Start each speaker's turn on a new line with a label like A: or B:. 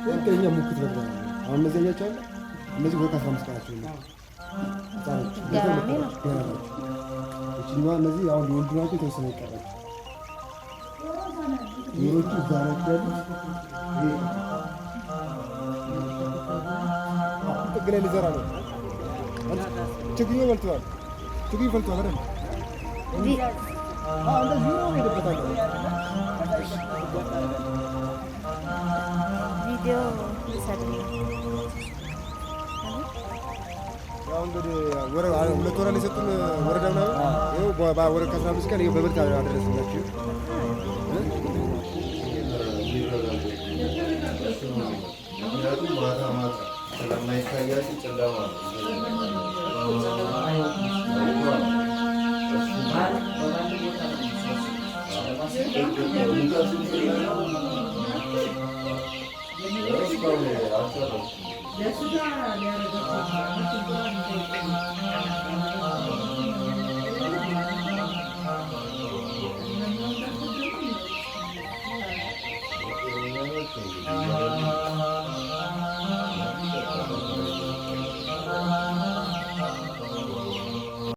A: ትክክለኛ ሙክት በግ ነው። አሁን እነዚህ አያቸው አለ፣ እነዚህ ወር ከ15 ቀናቸው ነው። ህጻኖች
B: ገራሚ ነው።
A: ገና ናቸው። ይችኛዋ እነዚህ አሁን ሊወልዱ ናቸው። የተወሰነ ይቀራቸው። ዶሮቹ እዛ ናቸው ያሉት። ይሄ ጥግ ላይ ሊዘራ ነው። ችግኙ በልተዋል። ችግኙ ፈልተዋል አይደል? አዎ፣ እንደዚህ ነው ሄደበታል።
B: ቪዲዮ ውሰድልኝ።
A: ያው እንግዲህ ወረ 2 ወር ላይ የሰጡን ወረዳ ምናምን ይኸው ወረ ከ15 ቀን ይኸው በምርት አደረስንላችሁ።
C: ምክንያቱም ማታ ማታ ስለማይታያቸው ጨለማ ነው።